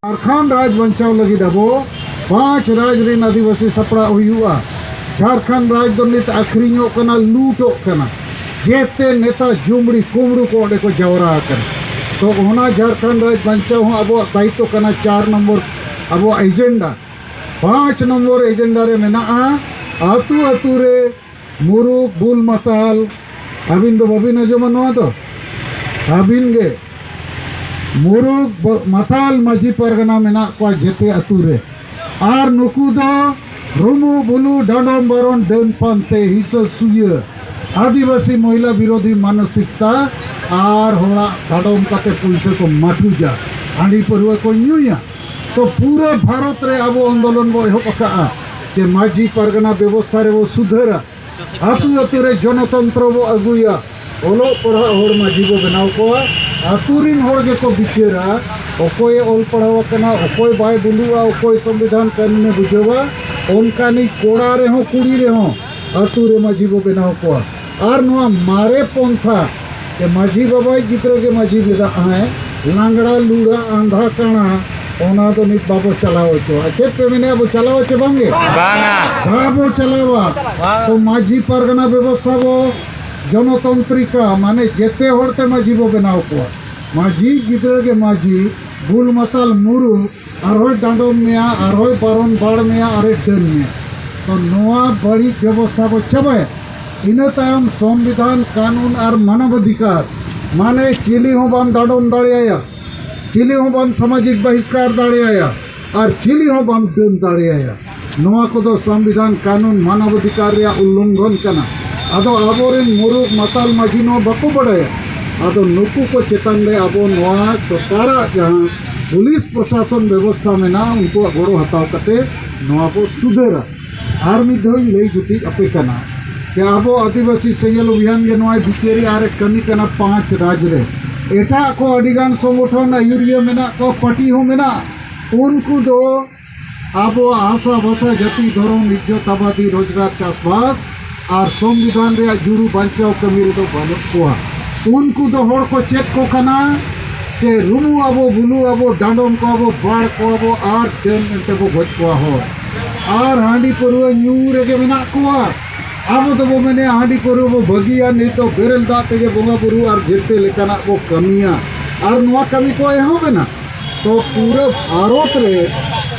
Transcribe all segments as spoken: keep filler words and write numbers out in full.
ᱡᱷᱟᱲᱠᱷᱚᱸᱰ ᱨᱟᱡᱽ ᱵᱟᱧᱪᱟᱣ ᱞᱟᱹᱜᱤᱫ ᱟᱵᱚ ᱯᱟᱸᱪ ᱨᱟᱡᱽ ᱨᱮᱱ ᱟᱹᱫᱤᱵᱟᱹᱥᱤ ᱥᱟᱯᱲᱟᱣ ᱦᱩᱭᱩᱜᱼᱟ᱾ ᱡᱷᱟᱲᱠᱷᱚᱸᱰ ᱨᱟᱡᱽ ᱫᱚ ᱱᱤᱛ ᱟᱹᱠᱷᱨᱤᱧᱚᱜ ᱠᱟᱱᱟ, ᱞᱩᱴᱚᱜ ᱠᱟᱱᱟ᱾ ᱡᱮᱛᱮ ᱱᱮᱛᱟ ᱡᱩᱢᱲᱤ ᱠᱩᱢᱲᱩ ᱠᱚ ᱚᱸᱰᱮ ᱠᱚ ᱡᱟᱣᱨᱟ ᱟᱠᱟᱱᱟ᱾ ᱛᱚ ᱚᱱᱟ ᱡᱷᱟᱲᱠᱷᱚᱸᱰ ᱨᱟᱡᱽ ᱵᱟᱧᱪᱟᱣ ᱦᱚᱸ ᱟᱵᱚᱣᱟᱜ ᱫᱟᱭᱤᱛᱛᱚ ᱠᱟᱱᱟ᱾ ᱪᱟᱨ ᱱᱚᱢᱵᱚᱨ ᱟᱵᱚᱣᱟᱜ ᱮᱡᱮᱱᱰᱟ, ᱯᱟᱸᱪ ᱱᱚᱢᱵᱚᱨ ᱮᱡᱮᱱᱰᱟ ᱨᱮ ᱢᱮᱱᱟᱜᱼᱟ, ᱟᱹᱛᱩ ᱟᱹᱛᱩ ᱨᱮ ᱢᱩᱨᱩᱠ, ᱵᱩᱞ ᱢᱟᱛᱟᱞ, ᱟᱹᱵᱤᱱ ᱫᱚ ᱵᱟᱹᱵᱤᱱ ᱟᱸᱡᱚᱢᱟ ᱱᱚᱣᱟ ᱫᱚ? ᱟᱹᱵᱤᱱ ᱜᱮ ᱢᱩᱨᱩᱠ, ᱵᱚ-, ᱢᱟᱛᱟᱞ ᱢᱟᱹᱡᱷᱤ ᱯᱟᱨᱜᱟᱱᱟ ᱢᱮᱱᱟᱜ ᱠᱚᱣᱟ ᱡᱮᱛᱮ ᱟᱹᱛᱩ ᱨᱮ᱾ ᱟᱨ ᱱᱩᱠᱩ ᱫᱚ ᱨᱩᱢᱩ, ᱵᱩᱞᱩ, ᱰᱟᱸᱰᱚᱢ, ᱵᱟᱨᱚᱱ, ᱰᱟᱹᱱ, ᱯᱟᱱᱛᱮ, ᱦᱤᱥᱟᱹ, ᱥᱩᱭᱟᱹ, ᱟᱹᱫᱤᱵᱟᱹᱥᱤ ᱢᱚᱦᱤᱞᱟ ᱵᱤᱨᱳᱫᱷᱤ ᱢᱟᱱᱚᱥᱤᱠᱛᱟ ᱟᱨ ᱦᱚᱲᱟᱜ ᱰᱟᱸᱰᱚᱢ ᱠᱟᱛᱮ ᱯᱩᱭᱥᱟᱹ ᱠᱚ ᱢᱟᱴᱷᱩᱡᱟ, ᱦᱟᱺᱰᱤ ᱯᱟᱹᱨᱣᱟᱹ ᱠᱚ ᱧᱩᱭᱟ᱾ ᱛᱚ ᱯᱩᱨᱟᱹ ᱵᱷᱟᱨᱚᱛ ᱨᱮ ᱟᱵᱚ ᱟᱱᱫᱳᱞᱚᱱ ᱵᱚ ᱮᱦᱚᱵ ᱟᱠᱟᱫᱼᱟ ᱡᱮ ᱢᱟᱹᱡᱷᱤ ᱯᱟᱨᱜᱟᱱᱟ ᱵᱮᱵᱚᱥᱛᱷᱟ ᱨᱮᱵᱚ ᱥᱩᱫᱷᱟᱹᱨᱟ, ᱟᱹᱛᱩ ᱟᱹᱛᱩ ᱨᱮ ᱡᱚᱱᱚᱛᱚᱱᱛᱨᱚ ᱵᱚ ᱟᱹᱜᱩᱭᱟ, ᱚᱞᱚᱜ ᱯᱟᱲᱦᱟᱜ ᱦᱚᱲ ᱢᱟᱹᱡᱷᱤ ᱵᱚ ᱵᱮᱱᱟᱣ ᱠᱚᱣᱟ, ᱟᱹᱛᱩ ᱨᱤᱱ ᱦᱚᱲ ᱜᱮᱠᱚ ᱵᱤᱪᱟᱹᱨᱟ, ᱚᱠᱚᱭᱮ ᱚᱞ ᱯᱟᱲᱦᱟᱣ ᱟᱠᱟᱱᱟ, ᱚᱠᱚᱭ ᱵᱟᱭ ᱵᱩᱞᱩᱜᱼᱟ, ᱚᱠᱚᱭ ᱥᱚᱝᱵᱤᱫᱷᱟᱱ ᱠᱟᱹᱱᱩᱱᱮ ᱵᱩᱡᱷᱟᱹᱣᱟ, ᱚᱱᱠᱟᱱᱤᱡ ᱠᱚᱲᱟ ᱨᱮᱦᱚᱸ ᱠᱩᱲᱤ ᱨᱮᱦᱚᱸ ᱟᱹᱛᱩ ᱨᱮ ᱢᱟᱹᱡᱷᱤ ᱵᱚ ᱵᱮᱱᱟᱣ ᱠᱚᱣᱟ᱾ ᱟᱨ ᱱᱚᱣᱟ ᱢᱟᱨᱮ ᱯᱚᱱᱛᱷᱟ ᱡᱮ ᱢᱟᱹᱡᱷᱤ ᱵᱟᱵᱟᱭ ᱜᱤᱫᱽᱨᱟᱹ ᱜᱮ ᱢᱟᱹᱡᱷᱤ ᱵᱮᱫᱟᱜ ᱟᱭ, ᱞᱟᱝᱲᱟ ᱞᱩᱲᱟ ᱟᱸᱫᱷᱟ ᱠᱟᱬᱟ, ᱚᱱᱟ ᱫᱚ ᱱᱤᱛ ᱵᱟᱵᱚ ᱪᱟᱞᱟᱣ ᱦᱚᱪᱚᱣᱟᱜᱼᱟ᱾ ᱪᱮᱫ ᱯᱮ ᱢᱮᱱᱮᱫᱼᱟ, ᱵᱚ ᱪᱟᱞᱟᱣᱟ ᱪᱮ ᱵᱟᱝᱜᱮ? ᱵᱟᱝᱟ᱾ ᱵᱟᱵᱚ ᱪᱟᱞᱟᱣᱟ᱾ ᱵᱟᱝ᱾ ᱛᱚ ᱢᱟᱹᱡᱷᱤ ᱯᱟᱨᱜᱟᱱᱟ ᱵᱮᱵᱚᱥᱛᱷᱟ ᱵᱚ ᱡᱚᱱᱚᱛᱚᱱᱛᱨᱤᱠᱟ, ᱢᱟᱱᱮ ᱡᱮᱛᱮ ᱦᱚᱲᱛᱮ ᱢᱟᱹᱡᱷᱤ ᱵᱚ ᱵᱮᱱᱟᱣ ᱠᱚᱣᱟ᱾ ᱢᱟᱹᱡᱷᱤ ᱜᱤᱫᱽᱨᱟᱹ ᱜᱮ ᱢᱟᱹᱡᱷᱤ, ᱵᱩᱞ ᱢᱟᱛᱟᱞ ᱢᱩᱨᱩ, ᱟᱨᱦᱚᱸᱭ ᱰᱟᱸᱰᱚᱢ ᱢᱮᱭᱟ, ᱟᱨᱦᱚᱸᱭ ᱵᱟᱨᱚᱱ ᱵᱟᱲ ᱢᱮᱭᱟ, ᱟᱨᱮ ᱰᱟᱹᱱ ᱢᱮᱭᱟ᱾ ᱛᱚ ᱱᱚᱣᱟ ᱵᱟᱹᱲᱤᱡ ᱵᱮᱵᱚᱥᱛᱷᱟ ᱵᱚ ᱪᱟᱵᱟᱭᱟ᱾ ᱤᱱᱟᱹ ᱛᱟᱭᱚᱢ ᱥᱚᱝᱵᱤᱫᱷᱟᱱ, ᱠᱟᱹᱱᱩᱱ ᱟᱨ ᱢᱟᱱᱚᱵ ᱚᱫᱷᱤᱠᱟᱨ, ᱢᱟᱱᱮ ᱪᱤᱞᱤ ᱦᱚᱸ ᱵᱟᱢ ᱰᱟᱸᱰᱚᱢ ᱫᱟᱲᱮᱭᱟᱭᱟ, ᱪᱤᱞᱤ ᱦᱚᱸ ᱵᱟᱢ ᱥᱟᱢᱟᱡᱤᱠ ᱵᱟᱦᱤᱥᱠᱟᱨ ᱫᱟᱲᱮᱭᱟᱭᱟ, ᱟᱨ ᱪᱤᱞᱤ ᱦᱚᱸ ᱵᱟᱢ ᱰᱟᱹᱱ ᱫᱟᱲᱮᱭᱟᱭᱟ᱾ ᱱᱚᱣᱟ ᱠᱚᱫᱚ ᱥᱚᱝᱵᱤᱫᱷᱟᱱ, ᱠᱟᱹᱱᱩᱱ, ᱢᱟᱱᱚᱵ ᱚᱫᱷᱤᱠᱟᱨ ᱨᱮᱭᱟᱜ ᱩᱞᱞᱚᱝᱜᱷᱚᱱ ᱠᱟᱱᱟ᱾ ᱟᱫᱚ ᱟᱵᱚᱨᱮᱱ ᱢᱩᱨᱩᱠ ᱢᱟᱛᱟᱞ ᱢᱟᱹᱡᱷᱤ ᱱᱚᱣᱟ ᱵᱟᱠᱚ ᱵᱟᱰᱟᱭᱟ᱾ ᱟᱫᱚ ᱱᱩᱠᱩ ᱠᱚ ᱪᱮᱛᱟᱱ ᱨᱮ ᱟᱵᱚ ᱱᱚᱣᱟ ᱥᱚᱨᱠᱟᱨᱟᱜ ᱡᱟᱦᱟᱸ ᱯᱩᱞᱤᱥ ᱯᱨᱚᱥᱟᱥᱚᱱ ᱵᱮᱵᱚᱥᱛᱷᱟ ᱢᱮᱱᱟᱜᱼᱟ, ᱩᱱᱠᱩᱣᱟᱜ ᱜᱚᱲᱚ ᱦᱟᱛᱟᱣ ᱠᱟᱛᱮ ᱱᱚᱣᱟ ᱵᱚ ᱥᱩᱫᱷᱟᱹᱨᱟ᱾ ᱟᱨ ᱢᱤᱫ ᱫᱷᱟᱣ ᱤᱧ ᱞᱟᱹᱭ ᱡᱩᱴᱤᱡ ᱟᱯᱮ ᱠᱟᱱᱟ ᱡᱮ ᱟᱵᱚ ᱟᱹᱫᱤᱵᱟᱹᱥᱤ ᱥᱮᱸᱜᱮᱞ ᱚᱵᱷᱤᱭᱟᱱ ᱜᱮ ᱱᱚᱣᱟᱭ ᱵᱤᱪᱟᱹᱨᱮᱜᱼᱟ ᱟᱨ ᱮ ᱠᱟᱹᱢᱤ ᱠᱟᱱᱟ ᱯᱟᱸᱪ ᱨᱟᱡᱽ ᱨᱮ᱾ ᱮᱴᱟᱜ ᱠᱚ ᱟᱹᱰᱤᱜᱟᱱ ᱥᱚᱝᱜᱚᱴᱷᱚᱱ ᱟᱹᱭᱩᱨᱤᱭᱟᱹ ᱢᱮᱱᱟᱜ ᱠᱚᱣᱟ, ᱯᱟᱹᱴᱤ ᱦᱚᱸ ᱢᱮᱱᱟᱜᱼᱟ᱾ ᱩᱱᱠᱩ ᱫᱚ ᱟᱵᱚᱣᱟᱜ ᱦᱟᱥᱟ ᱵᱷᱟᱥᱟ, ᱡᱟᱹᱛᱤ, ᱫᱷᱚᱨᱚᱢ, ᱤᱡᱽᱡᱚᱛ, ᱟᱵᱟᱫᱤ, ᱨᱳᱡᱽᱜᱟᱨ, ᱪᱟᱥᱵᱟᱥ ᱟᱨ ᱥᱚᱝᱵᱤᱫᱷᱟᱱ ᱨᱮᱭᱟᱜ ᱡᱩᱲᱩ ᱵᱟᱧᱪᱟᱣ ᱠᱟᱹᱢᱤ ᱨᱮᱫᱚ ᱵᱟᱹᱱᱩᱜ ᱠᱚᱣᱟ᱾ ᱩᱱᱠᱩ ᱫᱚ ᱦᱚᱲ ᱠᱚ ᱪᱮᱫ ᱠᱚ ᱠᱟᱱᱟ? ᱥᱮ ᱨᱩᱢᱩ ᱟᱵᱚ, ᱵᱩᱞᱩ ᱟᱵᱚ, ᱰᱟᱸᱰᱚᱢ ᱠᱚᱣᱟ ᱵᱚ, ᱵᱟᱲ ᱠᱚᱣᱟ ᱵᱚ ᱟᱨ ᱰᱟᱹᱱ ᱮᱱᱛᱮ ᱵᱚ ᱜᱚᱡ ᱠᱚᱣᱟ ᱦᱚᱲ᱾ ᱟᱨ ᱦᱟᱺᱰᱤ ᱯᱟᱹᱨᱣᱟᱹ ᱧᱩ ᱨᱮᱜᱮ ᱢᱮᱱᱟᱜ ᱠᱚᱣᱟ᱾ ᱟᱵᱚ ᱫᱚᱵᱚ ᱢᱮᱱᱮᱫᱼᱟ ᱦᱟᱺᱰᱤ ᱯᱟᱹᱨᱣᱟᱹ ᱵᱚ ᱵᱟᱹᱜᱤᱭᱟ, ᱱᱤᱛ ᱫᱚ ᱵᱮᱨᱮᱞ ᱫᱟᱜ ᱛᱮᱜᱮ ᱵᱚᱸᱜᱟ ᱵᱩᱨᱩ ᱟᱨ ᱡᱮᱛᱮ ᱞᱮᱠᱟᱱᱟᱜ ᱵᱚ ᱠᱟᱹᱢᱤᱭᱟ᱾ ᱟᱨ ᱱᱚᱣᱟ ᱠᱟᱹᱢᱤ ᱠᱚ ᱮᱦᱚᱵ ᱮᱱᱟ᱾ ᱛᱚ ᱯᱩᱨᱟᱹ ᱵᱷᱟᱨᱚᱛ ᱨᱮ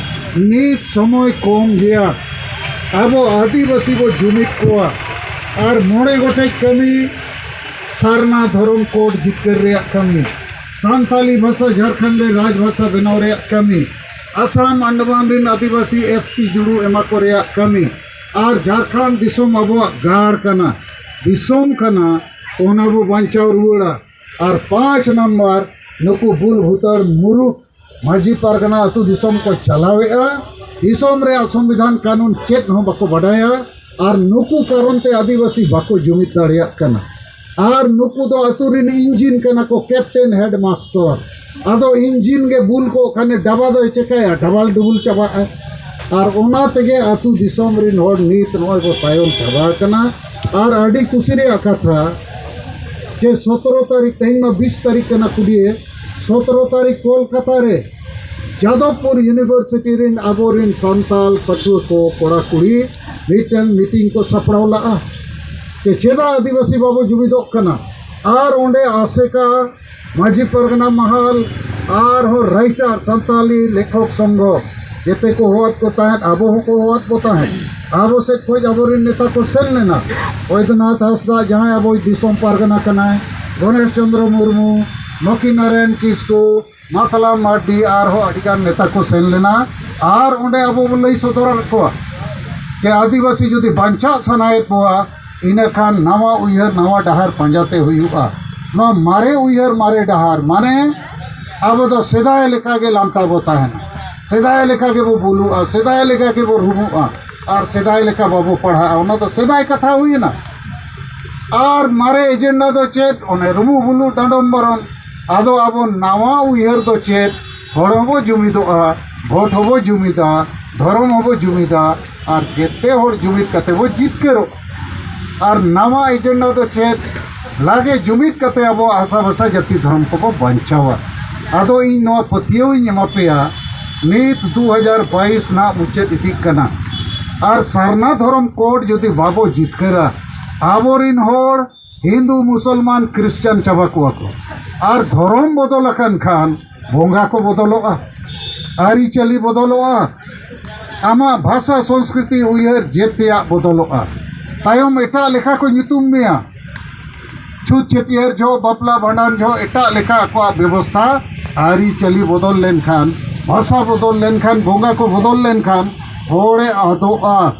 ᱱᱤᱛ ᱥᱚᱢᱚᱭ ᱠᱚᱢ ᱜᱮᱭᱟ᱾ ᱟᱵᱚ ᱟᱹᱫᱤᱵᱟᱹᱥᱤ ᱵᱚ ᱡᱩᱢᱤᱫ ᱠᱚᱣᱟ᱾ ᱟᱨ ᱢᱚᱬᱮ ᱜᱚᱴᱮᱡ ᱠᱟᱹᱢᱤ, ᱥᱟᱨᱱᱟ ᱫᱷᱚᱨᱚᱢ ᱠᱳᱰ ᱡᱤᱛᱠᱟᱹᱨ ᱨᱮᱭᱟᱜ ᱠᱟᱹᱢᱤ, ᱥᱟᱱᱛᱟᱞᱤ ᱵᱷᱟᱥᱟ ᱡᱷᱟᱲᱠᱷᱚᱸᱰ ᱨᱮ ᱨᱟᱡᱽ ᱵᱷᱟᱥᱟ ᱵᱮᱱᱟᱣ ᱨᱮᱭᱟᱜ ᱠᱟᱹᱢᱤ, ᱟᱥᱟᱢ ᱟᱱᱰᱟᱢᱟᱱ ᱨᱮᱱ ᱟᱹᱫᱤᱵᱟᱹᱥᱤ ᱮᱥ ᱴᱤ ᱡᱩᱲᱩ ᱮᱢᱟ ᱠᱚ ᱨᱮᱭᱟᱜ ᱠᱟᱹᱢᱤ, ᱟᱨ ᱡᱷᱟᱲᱠᱷᱚᱸᱰ ᱫᱤᱥᱚᱢ ᱟᱵᱚᱣᱟᱜ ᱜᱟᱲ ᱠᱟᱱᱟ, ᱫᱤᱥᱚᱢ ᱠᱟᱱᱟ, ᱚᱱᱟ ᱵᱚ ᱵᱟᱧᱪᱟᱣ ᱨᱩᱣᱟᱹᱲᱟ᱾ ᱟᱨ ᱯᱟᱸᱪ ᱱᱟᱢᱵᱟᱨ, ᱱᱩᱠᱩ ᱵᱩᱞ ᱵᱷᱩᱛᱟᱹᱲ ᱢᱩᱨᱩᱠ ᱢᱟᱹᱡᱷᱤ ᱯᱟᱨᱜᱟᱱᱟ ᱟᱹᱛᱩ ᱫᱤᱥᱚᱢ ᱠᱚ ᱪᱟᱞᱟᱣᱮᱫᱼᱟ᱾ ᱫᱤᱥᱚᱢ ᱨᱮᱭᱟᱜ ᱥᱚᱝᱵᱤᱫᱷᱟᱱ ᱠᱟᱹᱱᱩᱱ ᱪᱮᱫ ᱦᱚᱸ ᱵᱟᱠᱚ ᱵᱟᱰᱟᱭᱟ᱾ ᱟᱨ ᱱᱩᱠᱩ ᱠᱟᱨᱚᱱ ᱛᱮ ᱟᱹᱫᱤᱵᱟᱹᱥᱤ ᱵᱟᱠᱚ ᱡᱩᱢᱤᱫ ᱫᱟᱲᱮᱭᱟᱜ ᱠᱟᱱᱟ᱾ ᱟᱨ ᱱᱩᱠᱩ ᱫᱚ ᱟᱹᱛᱩ ᱨᱤᱱ ᱤᱧᱡᱤᱱ ᱠᱟᱱᱟ ᱠᱚ, ᱠᱮᱯᱴᱮᱱ, ᱦᱮᱰ ᱢᱟᱥᱴᱚᱨ᱾ ᱟᱫᱚ ᱤᱧᱡᱤᱱ ᱜᱮ ᱵᱩᱞ ᱠᱚᱜ ᱠᱷᱟᱱᱮ ᱰᱟᱵᱟ ᱫᱚᱭ ᱪᱮᱠᱟᱭᱟ? ᱰᱟᱵᱟᱞ ᱰᱩᱵᱩᱞ ᱪᱟᱵᱟᱜᱼᱟ᱾ ᱟᱨ ᱚᱱᱟ ᱛᱮᱜᱮ ᱟᱹᱛᱩ ᱫᱤᱥᱚᱢ ᱨᱤᱱ ᱦᱚᱲ ᱱᱤᱛ ᱱᱚᱜᱼᱚᱭ ᱵᱚ ᱛᱟᱭᱚᱢ ᱪᱟᱵᱟ ᱟᱠᱟᱱᱟ᱾ ᱟᱨ ᱟᱹᱰᱤ ᱠᱩᱥᱤ ᱨᱮᱭᱟᱜ ᱠᱟᱛᱷᱟ ᱡᱮ ᱥᱚᱛᱨᱚ ᱛᱟᱹᱨᱤᱠᱷ, ᱛᱮᱦᱮᱧ ᱢᱟ ᱵᱤᱥ ᱛᱟᱹᱨᱤᱠᱷ ᱠᱟᱱᱟ ᱠᱩᱲᱤᱭᱮ, ᱥᱚᱛᱨᱚ ᱛᱟᱹᱨᱤᱠᱷ ᱠᱳᱞᱠᱟᱛᱟ ᱨᱮ ᱡᱟᱫᱚᱵᱽᱯᱩᱨ ᱤᱭᱩᱱᱤᱵᱷᱟᱨᱥᱤᱴᱤ ᱨᱤᱱ ᱟᱵᱚᱨᱤᱱ ᱥᱟᱱᱛᱟᱞ ᱯᱟᱹᱴᱷᱩᱣᱟᱹ ᱠᱚ, ᱠᱚᱲᱟ ᱠᱩᱲᱤ ᱢᱤᱫᱴᱟᱝ ᱢᱤᱴᱤᱝ ᱠᱚ ᱥᱟᱯᱲᱟᱣ ᱞᱟᱜᱼᱟ᱾ ᱪᱮ ᱪᱮᱫᱟᱜ ᱟᱹᱫᱤᱵᱟᱹᱥᱤ ᱵᱟᱵᱚ ᱡᱩᱢᱤᱫᱚᱜ ᱠᱟᱱᱟ? ᱟᱨ ᱚᱸᱰᱮ ᱟᱥᱮᱠᱟ, ᱢᱟᱹᱡᱷᱤ ᱯᱟᱨᱜᱟᱱᱟ ᱢᱟᱦᱟᱞ, ᱟᱨᱦᱚᱸ ᱨᱟᱭᱴᱟᱨ, ᱥᱟᱱᱛᱟᱞᱤ ᱞᱮᱠᱷᱚᱠ ᱥᱚᱝᱜᱷᱚ, ᱡᱮᱛᱮ ᱠᱚ ᱦᱚᱦᱚᱣᱟᱫ ᱠᱚ ᱛᱟᱦᱮᱸᱫ, ᱟᱵᱚ ᱦᱚᱸᱠᱚ ᱦᱚᱦᱚᱣᱟᱫ ᱵᱚ ᱛᱟᱦᱮᱸᱫ᱾ ᱟᱵᱚ ᱥᱮᱫ ᱠᱷᱚᱱ ᱟᱵᱚᱨᱮᱱ ᱱᱮᱛᱟ ᱠᱚ ᱥᱮᱱ ᱞᱮᱱᱟ, ᱵᱳᱭᱫᱚᱱᱟᱛᱷ ᱦᱟᱸᱥᱫᱟ, ᱡᱟᱦᱟᱸᱭ ᱟᱵᱚᱭᱤᱡ ᱫᱤᱥᱚᱢ ᱯᱟᱨᱜᱟᱱᱟ ᱠᱟᱱᱟᱭ, ᱜᱚᱱᱮᱥ ᱪᱚᱸᱫᱽᱨᱚ ᱢᱩᱨᱢᱩ, ᱞᱚᱠᱠᱷᱤ ᱱᱟᱨᱟᱭᱚᱱ ᱠᱤᱥᱠᱩ, ᱢᱟᱛᱞᱟ ᱢᱟᱨᱰᱤ, ᱟᱨᱦᱚᱸ ᱟᱹᱰᱤᱜᱟᱱ ᱱᱮᱛᱟ ᱠᱚ ᱥᱮᱱ ᱞᱮᱱᱟ᱾ ᱟᱨ ᱚᱸᱰᱮ ᱟᱵᱚ ᱵᱚ ᱞᱟᱹᱭ ᱥᱚᱫᱚᱨᱟᱫ ᱠᱚᱣᱟ ᱡᱮ ᱟᱹᱫᱤᱵᱟᱹᱥᱤ ᱡᱩᱫᱤ ᱵᱟᱧᱪᱟᱜ ᱥᱟᱱᱟᱭᱮᱫ ᱵᱚᱣᱟ, ᱤᱱᱟᱹᱠᱷᱟᱱ ᱱᱟᱣᱟ ᱩᱭᱦᱟᱹᱨ, ᱱᱟᱣᱟ ᱰᱟᱦᱟᱨ ᱯᱟᱸᱡᱟᱛᱮ ᱦᱩᱭᱩᱜᱼᱟ᱾ ᱱᱚᱣᱟ ᱢᱟᱨᱮ ᱩᱭᱦᱟᱹᱨ, ᱢᱟᱨᱮ ᱰᱟᱦᱟᱨ, ᱢᱟᱱᱮ ᱟᱵᱚ ᱫᱚ ᱥᱮᱫᱟᱭ ᱞᱮᱠᱟᱜᱮ ᱞᱟᱱᱴᱟ ᱵᱚ ᱛᱟᱦᱮᱱᱟ, ᱥᱮᱫᱟᱭ ᱞᱮᱠᱟ ᱜᱮᱵᱚ ᱵᱩᱞᱩᱜᱼᱟ, ᱥᱮᱫᱟᱭ ᱞᱮᱠᱟ ᱜᱮᱵᱚ ᱨᱩᱢᱩᱜᱼᱟ, ᱟᱨ ᱥᱮᱫᱟᱭ ᱞᱮᱠᱟ ᱵᱟᱵᱚ ᱯᱟᱲᱦᱟᱜᱼᱟ᱾ ᱚᱱᱟ ᱫᱚ ᱥᱮᱫᱟᱭ ᱠᱟᱛᱷᱟ ᱦᱩᱭᱮᱱᱟ᱾ ᱟᱨ ᱢᱟᱨᱮ ᱮᱡᱮᱱᱰᱟ ᱫᱚ ᱪᱮᱫ? ᱚᱱᱮ ᱨᱩᱢᱩ ᱵᱩᱞᱩ ᱰᱟᱸᱰᱚᱢ ᱵᱚᱨᱚᱱ᱾ ᱟᱫᱚ ᱟᱵᱚ ᱱᱟᱣᱟ ᱩᱭᱦᱟᱹᱨ ᱫᱚ ᱪᱮᱫ? ᱦᱚᱲ ᱦᱚᱸᱵᱚ ᱡᱩᱢᱤᱫᱚᱜᱼᱟ, ᱵᱷᱳᱴ ᱦᱚᱸᱵᱚ ᱡᱩᱢᱤᱫᱟ, ᱫᱷᱚᱨᱚᱢ ᱦᱚᱸᱵᱚ ᱡᱩᱢᱤᱫᱟ, ᱟᱨ ᱡᱮᱛᱮ ᱦᱚᱲ ᱡᱩᱢᱤᱫ ᱠᱟᱛᱮ ᱵᱚ ᱡᱤᱛᱠᱟᱹᱨᱚᱜᱼᱟ᱾ ᱟᱨ ᱱᱟᱣᱟ ᱮᱡᱮᱱᱰᱟ ᱫᱚ ᱪᱮᱫ? ᱞᱟᱜᱮ ᱡᱩᱢᱤᱫ ᱠᱟᱛᱮ ᱟᱵᱚᱣᱟᱜ ᱦᱟᱥᱟ ᱵᱷᱟᱥᱟ ᱡᱟᱹᱛᱤ ᱫᱷᱚᱨᱚᱢ ᱠᱚᱵᱚ ᱵᱟᱧᱪᱟᱣᱟ᱾ ᱟᱫᱚ ᱤᱧ ᱱᱚᱣᱟ ᱯᱟᱹᱛᱭᱟᱹᱣ ᱤᱧ ᱮᱢᱟ ᱯᱮᱭᱟ, ᱱᱤᱛ ᱫᱩ ᱦᱟᱡᱟᱨ ᱵᱟᱭᱤᱥ ᱱᱟᱜ ᱢᱩᱪᱟᱹᱫ ᱤᱫᱤᱜ ᱠᱟᱱᱟ, ᱟᱨ ᱥᱟᱨᱱᱟ ᱫᱷᱚᱨᱚᱢ ᱠᱳᱰ ᱡᱩᱫᱤ ᱵᱟᱵᱚ ᱡᱤᱛᱠᱟᱹᱨᱟ, ᱟᱵᱚᱨᱤᱱ ᱦᱚᱲ ᱦᱤᱱᱫᱩ, ᱢᱩᱥᱚᱞᱢᱟᱱ, ᱠᱷᱨᱤᱥᱪᱟᱱ ᱪᱟᱵᱟ ᱠᱚᱣᱟ ᱠᱚ᱾ ᱟᱨ ᱫᱷᱚᱨᱚᱢ ᱵᱚᱫᱚᱞ ᱟᱠᱟᱱ ᱠᱷᱟᱱ ᱵᱚᱸᱜᱟ ᱠᱚ ᱵᱚᱫᱚᱞᱚᱜᱼᱟ, ᱟᱹᱨᱤᱪᱟᱹᱞᱤ ᱵᱚᱫᱚᱞᱚᱜᱼᱟ, ᱟᱢᱟᱜ ᱵᱷᱟᱥᱟ, ᱥᱚᱝᱥᱠᱨᱤᱛᱤ, ᱩᱭᱦᱟᱹᱨ ᱡᱮᱛᱮᱭᱟᱜ ᱵᱚᱫᱚᱞᱚᱜᱼᱟ᱾ ᱛᱟᱭᱚᱢ ᱮᱴᱟᱜ ᱞᱮᱠᱟ ᱠᱚ ᱧᱩᱛᱩᱢ ᱢᱮᱭᱟ᱾ ᱪᱷᱩᱛ ᱪᱷᱟᱹᱴᱭᱟᱹᱨ ᱡᱚᱦᱚᱜ, ᱵᱟᱯᱞᱟ ᱵᱷᱟᱸᱰᱟᱱ ᱡᱚᱦᱚᱜ ᱮᱴᱟᱜ ᱞᱮᱠᱟ ᱟᱠᱚᱣᱟᱜ ᱵᱮᱵᱚᱥᱛᱷᱟ, ᱟᱹᱨᱤᱪᱟᱹᱞᱤ ᱵᱚᱫᱚᱞ ᱞᱮᱱᱠᱷᱟᱱ, ᱵᱷᱟᱥᱟ ᱵᱚᱫᱚᱞ ᱞᱮᱱᱠᱷᱟᱱ, ᱵᱚᱸᱜᱟ ᱠᱚ ᱵᱚᱫᱚᱞ ᱞᱮᱱᱠᱷᱟᱱ ᱦᱚᱲᱮ ᱟᱫᱚᱜᱼᱟ᱾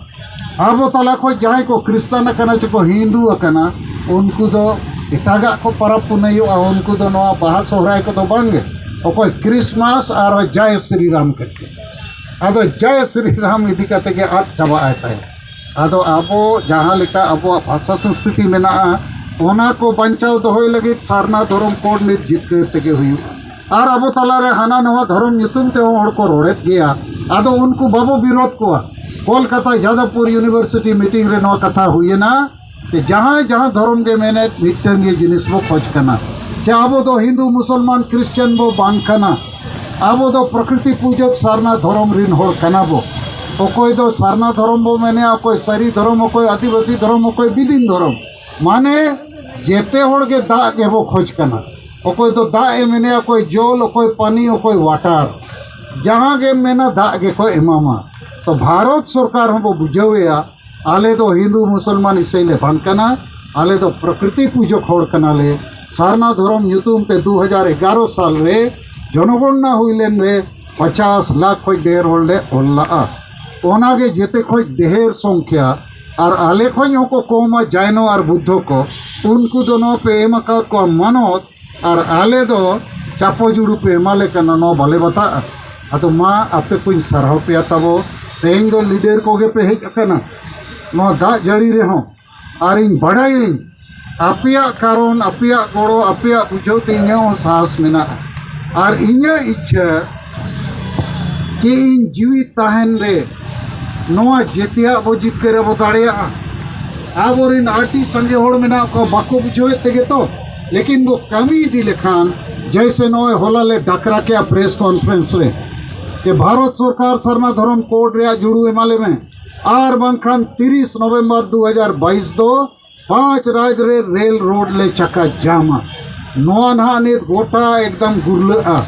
ᱟᱵᱚ ᱛᱟᱞᱟ ᱠᱷᱚᱱ ᱡᱟᱦᱟᱸᱭ ᱠᱚ ᱠᱷᱨᱤᱥᱴᱟᱱ ᱟᱠᱟᱱᱟ ᱪᱮ ᱠᱚ ᱦᱤᱱᱫᱩ ᱟᱠᱟᱱᱟ, ᱩᱱᱠᱩ ᱫᱚ ᱮᱴᱟᱜᱟᱜ ᱠᱚ ᱯᱟᱨᱟᱵᱽ ᱯᱩᱱᱟᱹᱭᱚᱜᱼᱟ, ᱩᱱᱠᱩ ᱫᱚ ᱱᱚᱣᱟ ᱵᱟᱦᱟ ᱥᱚᱦᱨᱟᱭ ᱠᱚᱫᱚ ᱵᱟᱝᱜᱮ᱾ ᱚᱠᱚᱭ ᱠᱨᱤᱥᱢᱟᱥ ᱟᱨ ᱡᱟᱭ ᱥᱨᱤ ᱨᱟᱢ ᱠᱷᱮᱛᱨᱮ, ᱟᱫᱚ ᱡᱟᱭ ᱥᱨᱤ ᱨᱟᱢ ᱤᱫᱤ ᱠᱟᱛᱮ ᱜᱮ ᱟᱫ ᱪᱟᱵᱟᱜ ᱟᱭ ᱛᱟᱭᱟ᱾ ᱟᱫᱚ ᱟᱵᱚ ᱡᱟᱦᱟᱸ ᱞᱮᱠᱟ ᱟᱵᱚᱣᱟᱜ ᱵᱷᱟᱥᱟ ᱥᱚᱝᱥᱠᱨᱤᱛᱤ ᱢᱮᱱᱟᱜᱼᱟ, ᱚᱱᱟ ᱠᱚ ᱵᱟᱧᱪᱟᱣ ᱫᱚᱦᱚᱭ ᱞᱟᱹᱜᱤᱫ ᱥᱟᱨᱱᱟ ᱫᱷᱚᱨᱚᱢ ᱠᱳᱰ ᱱᱤᱛ ᱡᱤᱛᱠᱟᱹᱨ ᱛᱮᱜᱮ ᱦᱩᱭᱩᱜᱼᱟ᱾ ᱟᱨ ᱟᱵᱚ ᱛᱟᱞᱟᱨᱮ ᱦᱟᱱᱟ ᱱᱟᱣᱟ ᱫᱷᱚᱨᱚᱢ ᱧᱩᱛᱩᱢ ᱛᱮᱦᱚᱸ ᱦᱚᱲ ᱠᱚ ᱨᱚᱲᱮᱫ ᱜᱮᱭᱟ᱾ ᱟᱫᱚ ᱩᱱᱠᱩ ᱵᱟᱵᱚ ᱵᱤᱨᱳᱫ ᱠᱚᱣᱟ᱾ ᱠᱳᱞᱠᱟᱛᱟ ᱡᱟᱫᱚᱵᱽᱯᱩᱨ ᱤᱭᱩᱱᱤᱵᱷᱟᱨᱥᱤᱴᱤ ᱢᱤᱴᱤᱝ ᱨᱮ ᱱᱚᱣᱟ ᱠᱟᱛᱷᱟ ᱦᱩᱭᱮᱱᱟ ᱡᱮ ᱡᱟᱦᱟᱸᱭ ᱡᱟᱦᱟᱸ ᱫᱷᱚᱨᱚᱢ ᱜᱮ ᱢᱮᱱᱮᱫ, ᱢᱤᱫᱴᱟᱝ ᱜᱮ ᱡᱤᱱᱤᱥ ᱵᱚ ᱠᱷᱚᱡᱽ ᱠᱟᱱᱟ ᱡᱮ ᱟᱵᱚ ᱫᱚ ᱦᱤᱱᱫᱩ, ᱢᱩᱥᱚᱞᱢᱟᱱ, ᱠᱷᱨᱤᱥᱪᱟᱱ ᱵᱚ ᱵᱟᱝ ᱠᱟᱱᱟ᱾ ᱟᱵᱚ ᱫᱚ ᱯᱨᱚᱠᱨᱤᱛᱤ ᱯᱩᱡᱚᱠ ᱥᱟᱨᱱᱟ ᱫᱷᱚᱨᱚᱢ ᱨᱤᱱ ᱦᱚᱲ ᱠᱟᱱᱟ ᱵᱚ᱾ ᱚᱠᱚᱭ ᱫᱚ ᱥᱟᱨᱱᱟ ᱫᱷᱚᱨᱚᱢ ᱵᱚ ᱢᱮᱱᱮᱜᱼᱟ, ᱚᱠᱚᱭ ᱥᱟᱹᱨᱤ ᱫᱷᱚᱨᱚᱢ, ᱚᱠᱚᱭ ᱟᱹᱫᱤᱵᱟᱹᱥᱤ ᱫᱷᱚᱨᱚᱢ, ᱚᱠᱚᱭ ᱵᱤᱫᱤᱱ ᱫᱷᱚᱨᱚᱢ᱾ ᱢᱟᱱᱮ ᱡᱮᱛᱮ ᱦᱚᱲ ᱜᱮ ᱫᱟᱜ ᱜᱮᱵᱚ ᱠᱷᱚᱡᱽ ᱠᱟᱱᱟ᱾ ᱚᱠᱚᱭ ᱫᱚ ᱫᱟᱜ ᱮ ᱢᱮᱱᱮᱜᱼᱟ, ᱚᱠᱚᱭ ᱡᱚᱞ, ᱚᱠᱚᱭ ᱯᱟᱱᱤ, ᱚᱠᱚᱭ ᱣᱟᱴᱟᱨ᱾ ᱡᱟᱦᱟᱸ ᱜᱮᱢ ᱢᱮᱱᱟ ᱫᱟᱜ ᱜᱮᱠᱚ ᱮᱢᱟᱢᱟ᱾ ᱛᱚ ᱵᱷᱟᱨᱚᱛ ᱥᱚᱨᱠᱟᱨ ᱦᱚᱸᱵᱚ ᱵᱩᱡᱷᱟᱹᱣᱮᱭᱟ, ᱟᱞᱮ ᱫᱚ ᱦᱤᱱᱫᱩ ᱢᱩᱥᱚᱞᱢᱟᱱ ᱤᱥᱟᱹᱭ ᱞᱮ ᱵᱟᱝ ᱠᱟᱱᱟ, ᱟᱞᱮ ᱫᱚ ᱯᱨᱚᱠᱨᱤᱛᱤ ᱯᱩᱡᱚᱠ ᱦᱚᱲ ᱠᱟᱱᱟᱞᱮ᱾ ᱥᱟᱨᱱᱟ ᱫᱷᱚᱨᱚᱢ ᱧᱩᱛᱩᱢ ᱛᱮ ᱫᱩ ᱦᱟᱡᱟᱨ ᱮᱜᱟᱨᱚ ᱥᱟᱞ ᱨᱮ ᱡᱚᱱᱚᱜᱚᱬᱱᱟ ᱦᱩᱭ ᱞᱮᱱ ᱨᱮ ᱯᱚᱪᱟᱥ ᱞᱟᱠᱷ ᱠᱷᱚᱱ ᱰᱷᱮᱨ ᱦᱚᱲ ᱞᱮ ᱚᱞ ᱞᱟᱜᱼᱟ᱾ ᱚᱱᱟᱜᱮ ᱡᱮᱛᱮ ᱠᱷᱚᱱ ᱰᱷᱮᱨ ᱥᱚᱝᱠᱷᱭᱟ᱾ ᱟᱨ ᱟᱞᱮ ᱠᱷᱚᱱ ᱦᱚᱸᱠᱚ ᱠᱚᱢᱟ ᱡᱟᱭᱱᱚ ᱟᱨ ᱵᱩᱫᱽᱫᱷᱚ ᱠᱚ᱾ ᱩᱱᱠᱩ ᱫᱚ ᱱᱚᱣᱟ ᱯᱮ ᱮᱢ ᱟᱠᱟᱫ ᱠᱚᱣᱟ ᱢᱟᱱᱚᱛ, ᱟᱨ ᱟᱞᱮ ᱫᱚ ᱪᱟᱯᱚ ᱡᱩᱲᱩ ᱯᱮ ᱮᱢᱟᱞᱮ ᱠᱟᱱᱟ, ᱱᱚᱣᱟ ᱵᱟᱞᱮ ᱵᱟᱛᱟᱜᱼᱟ᱾ ᱟᱫᱚ ᱢᱟ ᱟᱯᱮ ᱠᱚᱧ ᱥᱟᱨᱦᱟᱣ ᱯᱮᱭᱟ ᱛᱟᱵᱚ᱾ ᱛᱮᱦᱮᱧ ᱫᱚ ᱞᱤᱰᱟᱨ ᱠᱚᱜᱮ ᱯᱮ ᱦᱮᱡ ᱟᱠᱟᱱᱟ ᱱᱚᱣᱟ ᱫᱟᱜ ᱡᱟᱹᱲᱤ ᱨᱮᱦᱚᱸ᱾ ᱟᱨ ᱤᱧ ᱵᱟᱰᱟᱭᱟᱹᱧ ᱟᱯᱮᱭᱟᱜ ᱠᱟᱨᱚᱱ, ᱟᱯᱮᱭᱟᱜ ᱜᱚᱲᱚ, ᱟᱯᱮᱭᱟᱜ ᱵᱩᱡᱷᱟᱹᱣ ᱛᱮ ᱤᱧᱟᱹᱜ ᱦᱚᱸ ᱥᱟᱦᱚᱥ ᱢᱮᱱᱟᱜᱼᱟ᱾ ᱟᱨ ᱤᱧᱟᱹᱜ ᱤᱪᱪᱷᱟᱹ ᱡᱮ ᱤᱧ ᱡᱤᱣᱤ ᱛᱟᱦᱮᱱ ᱨᱮ ᱱᱚᱣᱟ ᱡᱮᱛᱮᱭᱟᱜ ᱵᱚ ᱡᱤᱛᱠᱟᱹᱨ ᱨᱮᱵᱚ ᱫᱟᱲᱮᱭᱟᱜᱼᱟ᱾ ᱟᱵᱚᱨᱮᱱ ᱟᱹᱰᱤ ᱥᱟᱸᱜᱮ ᱦᱚᱲ ᱢᱮᱱᱟᱜ ᱠᱚᱣᱟ, ᱵᱟᱠᱚ ᱵᱩᱡᱷᱟᱹᱣᱮᱫ ᱛᱮᱜᱮ ᱛᱚ᱾ ᱞᱮᱠᱤᱱ ᱠᱚ ᱠᱟᱹᱢᱤ ᱤᱫᱤ ᱞᱮᱠᱷᱟᱱ, ᱡᱮᱭᱥᱮ ᱱᱚᱜᱼᱚᱭ ᱦᱚᱞᱟ ᱞᱮ ᱰᱟᱠᱨᱟ ᱠᱮᱜᱼᱟ ᱯᱨᱮᱥ ᱠᱚᱱᱯᱷᱟᱨᱮᱱᱥ ᱨᱮ, ᱡᱮ ᱵᱷᱟᱨᱚᱛ ᱥᱚᱨᱠᱟᱨ ᱥᱟᱨᱱᱟ ᱫᱷᱚᱨᱚᱢ ᱠᱳᱰ ᱨᱮᱭᱟᱜ ᱡᱩᱲᱩ ᱮᱢᱟ ᱞᱮ ᱢᱮ, ᱟᱨ ᱵᱟᱝᱠᱷᱟᱱ ᱛᱤᱨᱤᱥ ᱱᱚᱵᱷᱮᱢᱵᱚᱨ ᱫᱩ ᱦᱟᱡᱟᱨ ᱵᱟᱭᱤᱥ ᱫᱚ ᱯᱟᱸᱪ ᱨᱟᱡᱽ ᱨᱮ ᱨᱮᱞ ᱨᱳᱰ ᱞᱮ ᱪᱟᱠᱟ ᱡᱟᱢᱟ᱾ ᱱᱚᱣᱟ ᱱᱟᱦᱟᱜ ᱱᱤᱛ ᱜᱚᱴᱟ ᱮᱠᱫᱚᱢ ᱜᱩᱨᱞᱟᱹᱜᱼᱟ,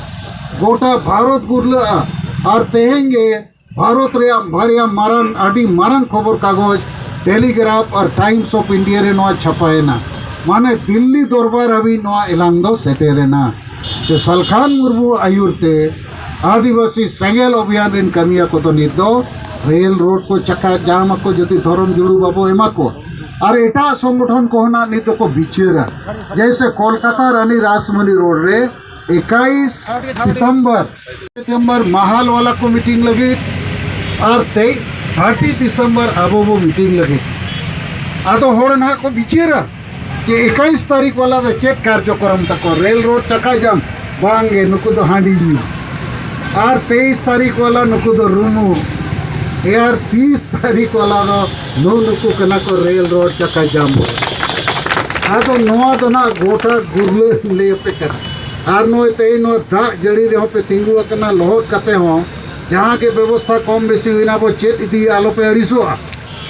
ᱜᱚᱴᱟ ᱵᱷᱟᱨᱚᱛ ᱜᱩᱨᱞᱟᱹᱜᱼᱟ᱾ ᱟᱨ ᱛᱮᱦᱮᱧ ᱜᱮ ᱵᱷᱟᱨᱚᱛ ᱨᱮᱭᱟᱜ ᱵᱟᱨᱭᱟ ᱢᱟᱨᱟᱝ, ᱟᱹᱰᱤ ᱢᱟᱨᱟᱝ ᱠᱷᱚᱵᱚᱨ ᱠᱟᱜᱚᱡᱽ Telegraph R Times of India ᱨᱮ ᱱᱚᱣᱟ ᱪᱷᱟᱯᱟᱭᱮᱱᱟ᱾ ᱢᱟᱱᱮ ᱫᱤᱞᱞᱤ ᱫᱚᱨᱵᱟᱨ ᱦᱟᱹᱵᱤᱡ ᱱᱚᱣᱟ ᱮᱞᱟᱝ ᱫᱚ ᱥᱮᱴᱮᱨᱮᱱᱟ᱾ ᱥᱮ ᱥᱟᱞᱠᱷᱟᱱ ᱢᱩᱨᱢᱩ ᱟᱹᱭᱩᱨ ᱛᱮ ᱟᱹᱫᱤᱵᱟᱹᱥᱤ ᱥᱮᱸᱜᱮᱞ ᱚᱵᱷᱤᱭᱟᱱ ᱨᱮᱱ ᱠᱟᱹᱢᱤᱭᱟᱹ ᱠᱚᱫᱚ ᱱᱤᱛ ᱫᱚ ᱨᱮᱞ ᱨᱳᱰ ᱠᱚ ᱪᱟᱠᱟ ᱡᱟᱢ ᱟᱠᱚ, ᱡᱩᱫᱤ ᱫᱷᱚᱨᱚᱢ ᱡᱩᱲᱩ ᱵᱟᱵᱚ ᱮᱢᱟ ᱠᱚ᱾ ᱟᱨ ᱮᱴᱟᱜ ᱥᱚᱝᱜᱚᱴᱷᱚᱱ ᱠᱚᱦᱚᱸ ᱱᱟᱜ ᱱᱤᱛ ᱫᱚᱠᱚ ᱵᱤᱪᱟᱹᱨᱟ, ᱡᱮᱭᱥᱮ ᱠᱳᱞᱠᱟᱛᱟ ᱨᱟᱱᱤ ᱨᱟᱥᱢᱚᱱᱤ ᱨᱳᱰ ᱨᱮ ᱮᱠᱟᱭᱤᱥ ᱥᱤᱛᱚᱢᱵᱚᱨ, ᱥᱤᱛᱚᱢᱵᱚᱨ ᱢᱟᱦᱟᱞ ᱣᱟᱞᱟ ᱠᱚ ᱢᱤᱴᱤᱝ ᱞᱟᱹᱜᱤᱫ ᱟᱨ ᱛᱮᱭ ᱛᱷᱟᱨᱴᱤ ᱰᱤᱥᱮᱢᱵᱚᱨ ᱟᱵᱚ ᱵᱚ ᱢᱤᱴᱤᱝ ᱞᱟᱹᱜᱤᱫ᱾ ᱟᱫᱚ ᱦᱚᱲ ᱱᱟᱦᱟᱜ ᱠᱚ ᱵᱤᱪᱟᱹᱨᱟ ᱡᱮ ᱮᱠᱟᱭᱤᱥ ᱛᱟᱹᱨᱤᱠᱷ ᱣᱟᱞᱟ ᱫᱚ ᱪᱮᱫ ᱠᱟᱨᱡᱚᱠᱨᱚᱢ ᱛᱟᱠᱚ, ᱨᱮᱞ ᱨᱳᱰ ᱪᱟᱠᱟ ᱡᱟᱢ? ᱵᱟᱝᱜᱮ, ᱱᱩᱠᱩ ᱫᱚ ᱦᱟᱺᱰᱤ ᱧᱩ᱾ ᱟᱨ ᱛᱮᱭᱤᱥ ᱛᱟᱹᱨᱤᱠᱷ ᱣᱟᱞᱟ ᱱᱩᱠᱩ ᱫᱚ ᱨᱩᱢᱩ᱾ ᱮᱭᱟᱨ ᱛᱤᱥ ᱛᱟᱹᱨᱤᱠᱷ ᱣᱟᱞᱟ ᱫᱚ ᱱᱩ ᱱᱩᱠᱩ ᱠᱟᱱᱟ ᱠᱚ ᱨᱮᱞ ᱨᱳᱰ ᱪᱟᱠᱟ ᱡᱟᱢ᱾ ᱟᱫᱚ ᱱᱚᱣᱟ ᱫᱚ ᱱᱟᱜ ᱜᱚᱴᱟ ᱜᱩᱨᱞᱟᱹ ᱞᱟᱹᱭ ᱟᱯᱮ ᱠᱟᱱᱟ᱾ ᱟᱨ ᱱᱚᱜᱼᱚᱭ ᱛᱮᱦᱮᱧ ᱱᱚᱣᱟ ᱫᱟᱜ ᱡᱟᱹᱲᱤ ᱨᱮᱦᱚᱸ ᱯᱮ ᱛᱤᱸᱜᱩ ᱟᱠᱟᱱᱟ, ᱞᱚᱦᱚᱫ ᱠᱟᱛᱮ ᱦᱚᱸ ᱡᱟᱦᱟᱸ ᱜᱮ ᱵᱮᱵᱚᱥᱛᱷᱟ ᱠᱚᱢ ᱵᱮᱥᱤ ᱦᱩᱭᱱᱟ, ᱟᱵᱚ ᱪᱮᱫ ᱤᱫᱤ ᱟᱞᱚᱯᱮ ᱟᱹᱲᱤᱥᱚᱜᱼᱟ᱾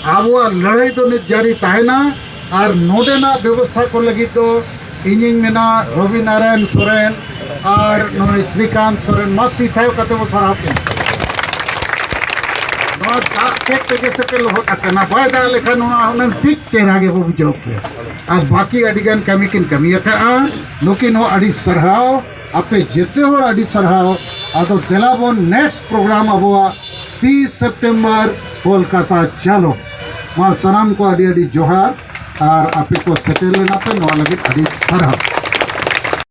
ᱟᱵᱚᱣᱟᱜ ᱞᱟᱹᱲᱦᱟᱹᱭ ᱫᱚ ᱱᱤᱛ ᱡᱟᱹᱨᱤ ᱛᱟᱦᱮᱱᱟ᱾ ᱟᱨ ᱱᱚᱰᱮᱱᱟᱜ ᱵᱮᱵᱚᱥᱛᱷᱟ ᱠᱚ ᱞᱟᱹᱜᱤᱫ ᱫᱚ ᱤᱧᱤᱧ ᱢᱮᱱᱟ ᱨᱚᱵᱤ ᱱᱟᱨᱟᱭᱚᱱ ᱥᱚᱨᱮᱱ ᱟᱨ ᱱᱩᱭ ᱥᱨᱤᱠᱟᱱᱛ ᱥᱚᱨᱮᱱ, ᱢᱟ ᱛᱤ ᱛᱷᱟᱭᱚ ᱠᱟᱛᱮ ᱵᱚ ᱥᱟᱨᱦᱟᱣ ᱠᱤᱱᱟ᱾ ᱱᱚᱣᱟ ᱫᱟᱜ ᱠᱮᱫ ᱛᱮᱜᱮ ᱥᱮᱯᱮ ᱞᱚᱦᱚᱫ ᱟᱠᱟᱱᱟ, ᱵᱟᱭ ᱫᱟᱜ ᱞᱮᱠᱷᱟᱱ ᱱᱚᱣᱟ ᱦᱩᱱᱟᱹᱝ ᱴᱷᱤᱠ ᱪᱮᱦᱨᱟ ᱜᱮᱵᱚ ᱵᱩᱡᱷᱟᱹᱣ ᱠᱮᱭᱟ᱾ ᱟᱨ ᱵᱟᱹᱠᱤ ᱟᱹᱰᱤᱜᱟᱱ ᱠᱟᱹᱢᱤ ᱠᱤᱱ ᱠᱟᱹᱢᱤ ᱟᱠᱟᱫᱼᱟ, ᱱᱩᱠᱤᱱ ᱦᱚᱸ ᱟᱹᱰᱤ ᱥᱟᱨᱦᱟᱣ, ᱟᱯᱮ ᱡᱮᱛᱮ ᱦᱚᱲ ᱟᱹᱰᱤ ᱥᱟᱨᱦᱟᱣ᱾ ᱟᱫᱚ ᱫᱮᱞᱟ ᱵᱚᱱ ᱱᱮᱠᱥᱴ ᱯᱨᱳᱜᱨᱟᱢ ᱟᱵᱚᱣᱟᱜ ᱛᱤᱥ ᱥᱮᱯᱴᱮᱢᱵᱚᱨ ᱠᱳᱞᱠᱟᱛᱟ ᱪᱟᱞᱚ᱾ ᱢᱟ ᱥᱟᱱᱟᱢ ᱠᱚ ᱟᱹᱰᱤ ᱟᱹᱰᱤ ᱡᱚᱦᱟᱨ ᱟᱨ ᱟᱯᱮ ᱠᱚ ᱥᱮᱴᱮᱨ ᱞᱮᱱᱟ ᱯᱮ, ᱱᱚᱣᱟ ᱞᱟᱹᱜᱤᱫ ᱟᱹᱰᱤ ᱥᱟᱨᱦᱟᱣ᱾